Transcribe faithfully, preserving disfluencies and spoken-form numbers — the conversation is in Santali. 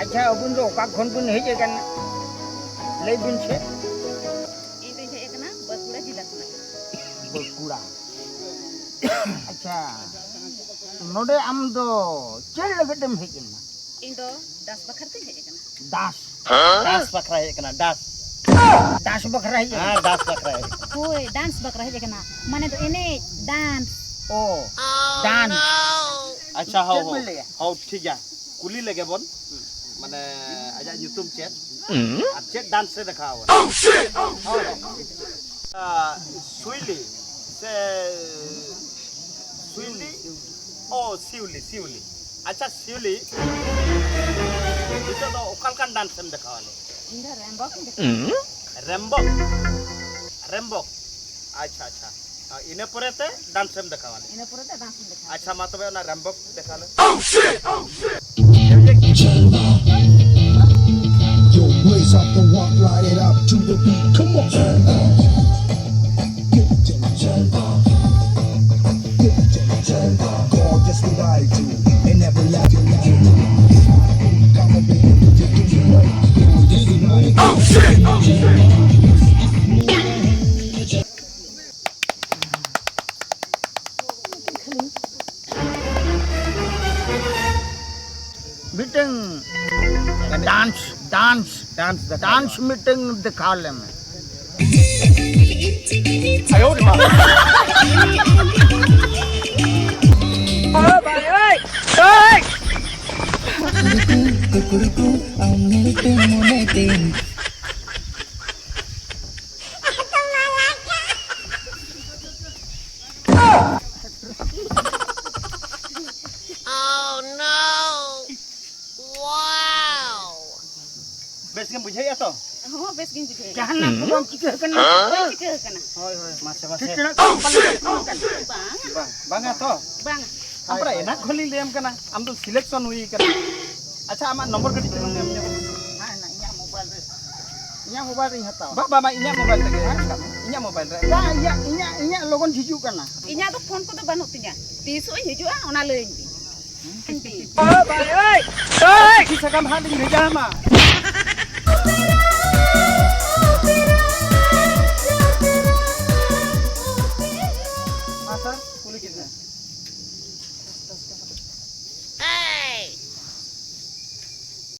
ᱟᱪᱪᱷᱟ, ᱟᱹᱵᱤᱱ ᱫᱚ ᱚᱠᱟ ᱠᱷᱚᱱ ᱵᱤᱱ ᱦᱮᱡ ᱟᱠᱟᱱᱟ? ᱞᱟᱹᱭ ᱵᱤᱱ ᱥᱮ᱾ ᱤᱧ ᱫᱚᱧ ᱦᱮᱡ ᱟᱠᱟᱱᱟ ᱵᱟᱸᱠᱩᱲᱟ ᱡᱮᱞᱟ ᱠᱷᱚᱱᱟᱜ᱾ ᱵᱟᱸᱠᱩᱲᱟ᱾ ᱟᱪᱪᱷᱟ, ᱱᱚᱰᱮ ᱟᱢ ᱫᱚ ᱪᱮᱫ ᱞᱟᱹᱜᱤᱫ ᱮᱢ ᱦᱮᱡ ᱮᱱᱟ? ᱤᱧ ᱫᱚ ᱰᱟᱱᱥ ᱵᱟᱠᱷᱨᱟ ᱛᱤᱧ ᱦᱮᱡ ᱟᱠᱟᱱᱟ᱾ ᱰᱟᱱᱥ? ᱰᱟᱱᱥ ᱵᱟᱠᱷᱨᱟ ᱦᱮᱡ ᱟᱠᱟᱱᱟ, ᱰᱟᱱᱥ᱾ ᱰᱟᱱᱥ ᱵᱟᱠᱷᱨᱟ ᱦᱮᱡ ᱮᱱᱟ? ᱦᱮᱸ, ᱰᱟᱱᱥ ᱵᱟᱠᱷᱨᱟ ᱦᱮᱡ ᱟᱠᱟᱱᱟ᱾ ᱦᱳᱭ, ᱰᱟᱱᱥ ᱵᱟᱠᱷᱨᱟ ᱦᱮᱡ ᱟᱠᱟᱱᱟ᱾ ᱢᱟᱱᱮ ᱫᱚ ᱮᱱᱮᱡ, ᱰᱟᱱᱥ᱾ ᱚ, ᱰᱟᱱᱥ᱾ ᱟᱪᱪᱷᱟ, ᱦᱚ, ᱪᱮᱫ ᱦᱚ, ᱵᱤᱱ ᱞᱟᱹᱭᱟ? ᱦᱚ, ᱴᱷᱤᱠ ᱜᱮᱭᱟ, ᱠᱩᱞᱤ ᱞᱮᱜᱮ ᱵᱚᱱ᱾ ᱢᱟᱱᱮ, ᱟᱡᱟᱜ ᱧᱩᱛᱩᱢ ᱪᱮᱫ? ᱟᱨ ᱪᱮᱫ ᱰᱟᱱᱥ ᱮ ᱫᱮᱠᱷᱟᱣ ᱟᱵᱚᱱᱟ? ᱦᱚ, ᱦᱚ᱾ ᱟ, ᱥᱩᱭᱞᱤ ᱥᱮ ᱥᱩᱭᱞᱤ? ᱚ, ᱥᱤᱣᱞᱤ, ᱥᱤᱣᱞᱤ᱾ ᱟᱪᱪᱷᱟ, ᱥᱤᱣᱞᱤ, ᱱᱤᱛᱚᱜ ᱫᱚ ᱚᱠᱟ ᱞᱮᱠᱟᱱ ᱰᱟᱱᱥ ᱮᱢ ᱫᱮᱠᱷᱟᱣ ᱟᱞᱮ? ᱤᱧ ᱫᱚ ᱨᱮᱢᱵᱚᱠ ᱤᱧ ᱫᱮᱠᱷᱟᱣ᱾ ᱨᱮᱢᱵᱚᱠ? ᱨᱮᱢᱵᱚᱠ? ᱟᱪᱪᱷᱟ, ᱟᱪᱪᱷᱟ᱾ ᱟ, ᱤᱱᱟᱹ ᱯᱚᱨᱮ ᱛᱮ ᱰᱟᱱᱥ ᱮᱢ ᱫᱮᱠᱷᱟᱣ ᱟᱞᱮ? ᱤᱱᱟᱹ ᱯᱚᱨᱮ ᱛᱮ ᱰᱟᱱᱥ ᱤᱧ ᱫᱮᱠᱷᱟᱣ᱾ ᱟᱪᱪᱷᱟ, ᱢᱟ ᱛᱚᱵᱮ ᱚᱱᱟ ᱨᱮᱢᱵᱚᱠ ᱫᱮᱠᱷᱟᱣ ᱞᱮ᱾ Yo, blaze up the walk, light it up to the beat. Come on. God, that's what I do. And never lack your life. Come on, baby, you do it right. Oh, shit! Oh, shit! ᱢᱤᱫᱴᱟᱝ ᱰᱟᱱᱥ, ᱰᱟᱱᱥ, ᱰᱟᱱᱥ ᱫᱮᱠᱷᱟᱣ ᱰᱟᱱᱥ ᱢᱮ᱾ ᱢᱤᱫᱴᱟᱝ ᱫᱮᱠᱷᱟᱣ ᱞᱮᱢ᱾ ᱠᱩᱠᱲᱩ ᱠᱚ ᱟᱢ ᱧᱮᱞᱛᱮ ᱢᱚᱱᱮ ᱛᱤᱧ ᱵᱮᱥ ᱜᱮᱢ ᱵᱩᱡᱷᱟᱹᱣᱮᱫᱼᱟ ᱛᱚ? ᱦᱚᱸ, ᱵᱮᱥ ᱜᱤᱧ ᱵᱩᱡᱷᱟᱹᱣᱮᱫᱼᱟ᱾ ᱡᱟᱦᱟᱱᱟᱜ ᱠᱚ ᱵᱟᱝ ᱪᱤᱠᱟᱹ ᱟᱠᱟᱱᱟ? ᱵᱟᱝ ᱪᱤᱠᱟᱹ ᱟᱠᱟᱱᱟ᱾ ᱦᱳᱭ, ᱦᱳᱭ, ᱢᱟᱥᱮ, ᱢᱟᱥᱮ᱾ ᱴᱷᱤᱠ ᱴᱷᱟᱠ ᱵᱟᱝ ᱟᱸᱡᱚᱢᱚᱜ ᱠᱟᱱᱟ᱾ ᱵᱟᱝ᱾ ᱵᱟᱝ, ᱵᱟᱝᱟ ᱛᱚ? ᱵᱟᱝᱟ᱾ ᱟᱢ ᱯᱟᱨᱟ ᱮᱱᱟᱝ ᱠᱷᱚᱱᱤᱧ ᱞᱟᱹᱭᱟᱢ ᱠᱟᱱᱟ, ᱟᱢ ᱫᱚ ᱥᱤᱞᱮᱠᱥᱚᱱ ᱦᱩᱭ ᱠᱟᱱᱟ᱾ ᱟᱪᱪᱷᱟ, ᱟᱢᱟᱜ ᱱᱚᱢᱵᱚᱨ ᱠᱟᱹᱴᱤᱡ ᱪᱟᱞᱟᱝ ᱮᱢ ᱧᱚᱜ᱾ ᱦᱮᱸ, ᱦᱮᱸ, ᱤᱧᱟᱹᱜ ᱢᱳᱵᱟᱭᱤᱞ ᱨᱮ, ᱤᱧᱟᱹᱜ ᱢᱳᱵᱟᱭᱤᱞ ᱨᱤᱧ ᱦᱟᱛᱟᱣᱟ᱾ ᱵᱟ, ᱵᱟ, ᱵᱟ, ᱤᱧᱟᱹᱜ ᱢᱳᱵᱟᱭᱤᱞ ᱛᱮᱜᱮ ᱦᱮᱸ, ᱤᱧᱟᱹᱜ ᱢᱳᱵᱟᱭᱤᱞ ᱨᱮ᱾ ᱵᱟ, ᱤᱧᱟᱹᱜ, ᱤᱧᱟᱹᱜ, ᱤᱧᱟᱹᱜ ᱞᱚᱜᱚᱱ ᱦᱤᱡᱩᱜ ᱠᱟᱱᱟ᱾ ᱤᱧᱟᱹᱜ ᱫᱚ ᱯᱷᱳᱱ ᱠᱚᱫᱚ ᱵᱟᱹᱱᱩᱜ ᱛᱤᱧᱟ, ᱛᱤᱥᱚᱜ ᱤᱧ ᱦᱤᱡᱩᱜᱼᱟ ᱚᱱᱟ ᱞᱟᱹᱭᱟᱹᱧ ᱵᱤᱱ᱾ ᱵᱟᱵᱟ, ᱮᱭ, ᱮᱭ, ᱪᱤᱴᱷᱤ ᱥᱟᱠᱟᱢ ᱦᱟᱸᱜ ᱞᱤᱧ ᱵᱷᱮᱡᱟ ᱟᱢᱟ᱾